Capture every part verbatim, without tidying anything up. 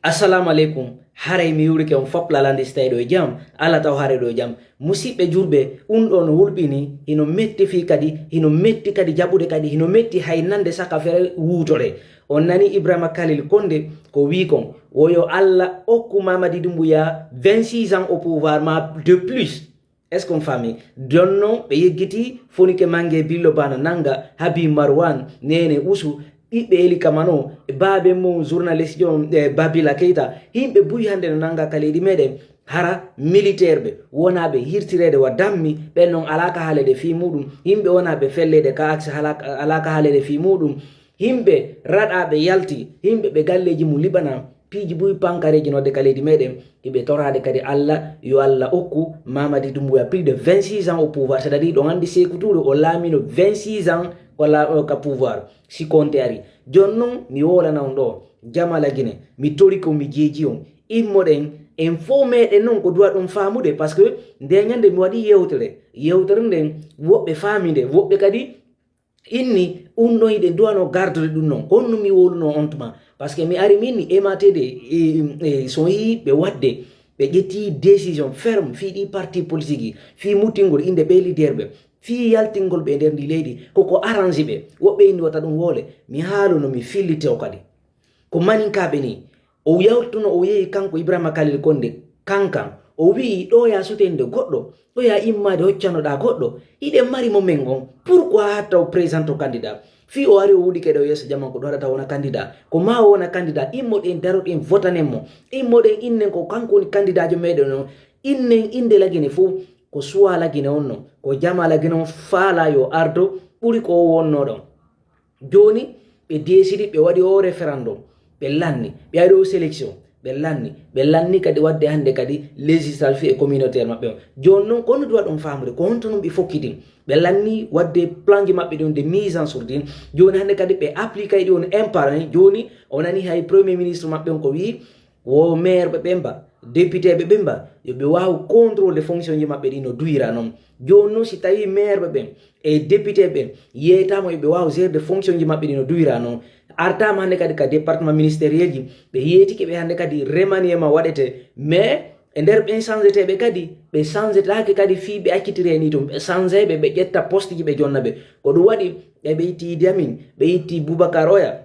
Assalamu aleykum. Haray mi yuurike on fop lalandi so tawi ɗo e jam. Allah taw haray ɗo e jam. Musiɓɓe julɓe, un ɗo no hulɓini, hino metti fii kadi, hino metti kadi jaɓude kadi, hino metti hay nande saka fere wuutore. On nani Ibrahima Khalil Konde ko wii kon, wo yo Allah okku Mamadi Doumbouya vingt-six ans au pouvoir ma de plus. Est-ce qu'on faami? Jonnon ɓe yeggiti Fonike Mange Billo Bana Nanga, Habi Marwan, Nene Usu, ɓiɓɓe Eli Kamano, e baabe mum journaliste jo, e Babila Keita, yimɓe buy hannde no nanga ka leydi meɗen. Hara militaire ɓe wonaaɓe hirtireede wa dammi, ɓen non alaa ka haalede fii muɗum. Yimɓe wonaaɓe felleede ka aksi alaa ka haalede fii muɗum. Yimɓe raɗaaɓe yalti, yimɓe ɓe galleeji mum liɓana, piiji buy pankareeji nodde ka leydi meɗen. Hiɓe toraade kadi Allah, yo Allah okku Mamadi Doumbouya plus de vingt-six ans au pouvoir, c'est-à-dire ɗon anndi Seeku Tuure o laamino vingt-six ans ko la, o ka pouvoir, si konte ari. Jooni non mi woolana on ɗo, Jamala Gine, mi tori ko mi jeeji on, immoɗen, en fof meɗen non ko duwa ɗum faamude, parce que nde ñande mi waɗi yewtere, yewtere nden woɓɓe faami nde, woɓɓe kadi inni, un ɗon hiɗen duwano gardude ɗum non. Ko honno mi wowluno on tuma? Parce que mi ari min, mi ematede, e, e, so yii ɓe waɗde, ɓe ƴetti décision ferme fii ɗi parti politique, fii muttingol innde ɓe leader ɓe, fii yaltingol ɓe e nder ndi leydi, koko arrange ɓe. Woɓɓe inni wata ɗum woole. Mi haaluno, mi fillite o kadi. Ko maninkaaɓe nii. O yawtuno, o yehi kanko Ibrahima Khalil Konde kankan. O wi'i, ɗo ya sutende goɗɗo, ɗo ya immaade hoccanoɗaa goɗɗo. Hiɗen mari mo men on. Pourquoi hatta o présente o candidat? Fii o ari o wuɗike ɗo yeeso jaman ko ɗo haɗata wona candidat. Ko ma o wona candidat, immoɗen daroɗen votanen mo. Immoɗen innen ko kanko woni candidat jo meɗen on. Innen innde Lagine fof ko suwa Lagine on no. Ko jama Lagine on faala yo ardo ɓuri ko o wonno ɗon. Jooni, ɓe décidi, ɓe waɗi o référendum, ɓe lanni, ɓe waɗi o sélection, ɓe lanni, ɓe lanni kadi waɗde hannde kadi législatif e communautaire maɓɓe on. Jooni non, ko honno duwa ɗum faamude, ko honto non ɓe fokkiti? Ɓe lanni waɗde plan ji maɓɓe ɗin de mise en sortie. Jooni hannde kadi ɓe appliqué ɗi on un par un. Jooni, o nani hay premier ministre maɓɓe on ko wi'i, wo maire ɓe ɓen ba, député ɓe ɓen ba, yo ɓe waaw contrôle fonction ji maɓɓe ɗi no duwira non. Jooni non, si tawi maire ɓe ɓen e député ɓen yeetama yo ɓe waaw gérer de fonction ji maɓɓe ɗi no duwira non, artama hannde kadi ka département ministériel ji, ɓe yeetike ɓe hannde kadi remaniement waɗete, mais e nder ɓen changeteɓe kadi, ɓe changetaake kadi fii ɓe accitire ni tun, ɓe change ɓe, ɓe ƴetta poste ji ɓe jonna ɓe. Ko ɗum waɗi, e ɓe itti Idi Amin, ɓe itti Boubacar Oya,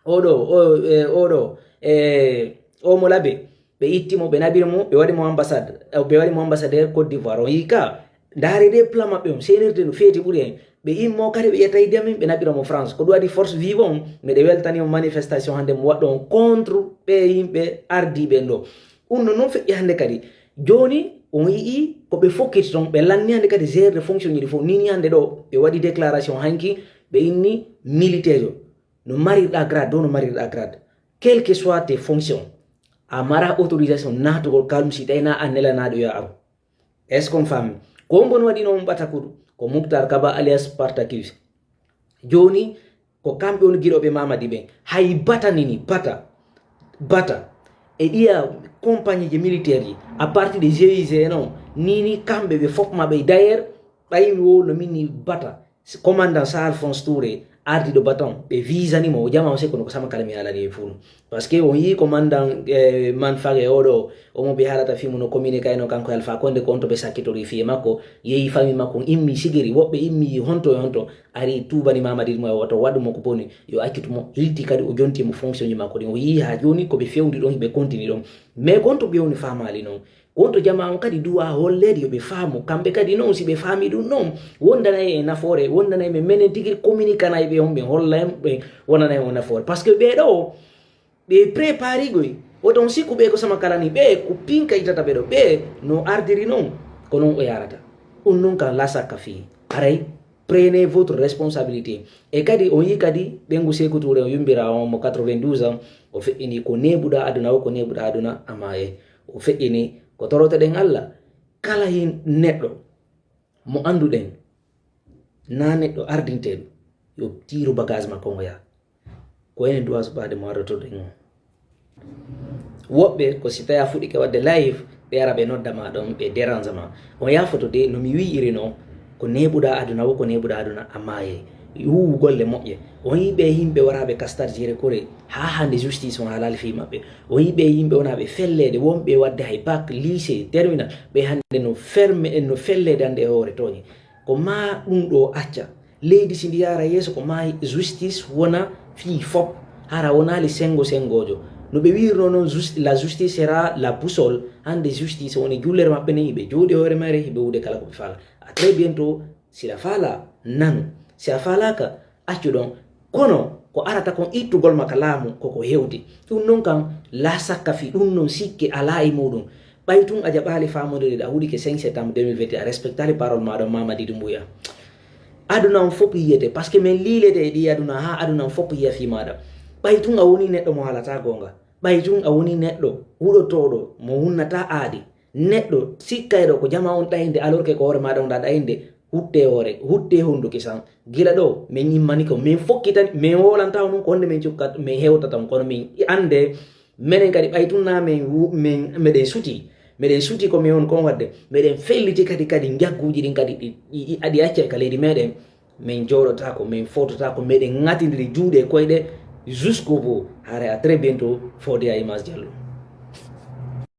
oɗo, o, e, oɗo, e, Omo Labe, ɓe itti mo, ɓe naɓiri mo, ɓe waɗi mo ambassade, e, ɓe waɗi mo ambassadeur Côte d'Ivoire. On yii ka, ndaare de plan maɓɓe on, seenirde no feeti ɓuri en. Ɓe immo kadi ɓe ƴetta Idi Amin, ɓe naɓira mo France. Ko ɗum waɗi Force Vive on, miɗo weltani on manifestation hannde mo waɗɗo on contre ɓe yimɓe ardiiɓe en ɗo. Ɗum no non feƴƴi hannde kadi. Jooni, on yi'i ko ɓe fokkiti ton, ɓe lanni hannde kadi gérer de fonction ji ɗi fof. Nii nii hannde ɗo, ɓe waɗi déclaration hanki, ɓe inni militaire o. No marirɗa grade, ɗo no marirɗa grade. Quelle que soit tes fonctions, a mara autorisation naatugol kalum si tawi na a nelanaaɗo yo a aru. Est-ce qu'on faami? Ko on bon waɗino on ɓatakudu? Ko Mouctar Kaba alias Spartacus. Jooni, ko kamɓe on giɗoɓe Mamadi ɓen. Hay Bata nini, Bata, Bata. E ɗiya compagnie ji militaire ji, à partir de G I G non, nini kamɓe ɓe fof maɓɓe. D'ailleurs, ɓay mi wowno min ni Bata. Commandant Sir Alphonse Touré, ardiɗo Baton, ɓe visani mo, o jama o sekko no ko sama kala mi alani e fuu. Parce que on yii commandant, eh, man fage oɗo, omo ɓe haalata fii mo no communiqué no kanko e Alpha Condé, ko on to ɓe sakkitori fii makko, yehi famille makko, on immi sigiri, woɓɓe immi honto e honto, ari tuubani Mamadi mo e woto waɗu mo ko boni, yo accitu mo, hilti kadi o jonti mo fonction ji makko ɗin. O yii haa jooni ko ɓe fewndi ɗon, ɓe continue ɗon. Mais ko on to ɓe woni faamaali non. Wonto jamaa on kadi duwa holleede yo ɓe faamu, kamɓe kadi non, si ɓe faami ɗum non, wondanay e nafoore, wondanay ɓe menen tigi communicanay ɓe on, ɓe holla en, ɓe wonanay on nafoore. Parce que ɓee ɗoo, ɓe préparé goy. Woto on sikku ɓe ko sama kala ni, ɓe ko pinka itata ɓe ɗo, ɓe no ardiri non, ko non o yarata. Ɗum non kan la sakka fii. Aray, prenez votre responsabilité. E kadi, on yii kadi, ɓeyngu Seeku Tuure on yumbira on mo quatre-vingt-douze ans, o feƴƴini ko neeɓuɗaa aduna o, ko neeɓuɗaa aduna a maaye. O feƴƴini ko toroteɗen Alla, kala hin neɗɗo mo annduɗen, naa neɗɗo ardinteeɗo, yo tiiru bagage makko ngo yaha. Ko enen duwa suɓaade mo ardotoɗen on. Woɓɓe ko si tawi a fuɗɗike waɗde live, ɓe ara ɓe nodda ma ɗon, ɓe dérange ma. On yaafoto de, no mi wi'iri non, ko neeɓuɗaa aduna o, ko neeɓuɗaa aduna a maaye. huuwu golle moƴƴe. On yiɓe yimɓe waraaɓe kastar jere kore, haa hannde justice on halaali fii maɓɓe. On yiɓe yimɓe wonaaɓe felleede, wonɓe waɗde hay bac, lycée, terminal, ɓe hannde no ferme, no felleede hannde e hoore tooñe. Ko maa ɗum ɗo acca leydi si ndi yaara yeeso, ko maa justice wona fii fop. Hara wonaali sengo sengojo. No ɓe wiirno noon, jus-, la justice sera la boussole. Hannde justice woni jullere maɓɓe, ne hiɓe jooɗi hoore mare, hiɓe wuude kala ko ɓe faala. À très bientôt. Si a faala, nanu. Si a faalaaka, accu ɗon. Kono ko arata kon ittugol ma ka laamu, koko hewti. Ɗum non kan, la sakka fii ɗum non, sikke alaa e muɗum. Ɓay tun a jaɓaali faamondirde, a huɗike cinq septembre deux mille vingt, a respectaali parole maaɗa, Mamadi Doumbouya. Aduna on fop yiyete, parce que min liilete e ɗi aduna, haa aduna on fop yiya fii maaɗa. Ɓay tun a woni neɗɗo mo haalata goonga. Ɓay tun a woni neɗɗo huɗotooɗo mo hunnata aadi. Neɗɗo sikkayɗo ko jama on ɗayinde, alors que ko hoore maaɗa on ɗa ɗayinde, hutte hoore, hutte honduki san. Gila ɗo, min immani ko, min fokkitani, min hoolanta on ko honde min cukkat, min hewtata on, kono min annde, menen kadi ɓay tun na min wu-, min, meɗen suti. Meɗen suti ko min on kon waɗde. Meɗen felliti kadi, kadi njagguuji ɗin kadi ɗi, ɗi, ɗi, ɗi acca ka leydi meɗen. Min jooɗotaako, min foototaako, meɗen ŋatindiri juuɗe e koyɗe jusqu'au bout. Hare, à très bientôt, Fodé à Image Diallo.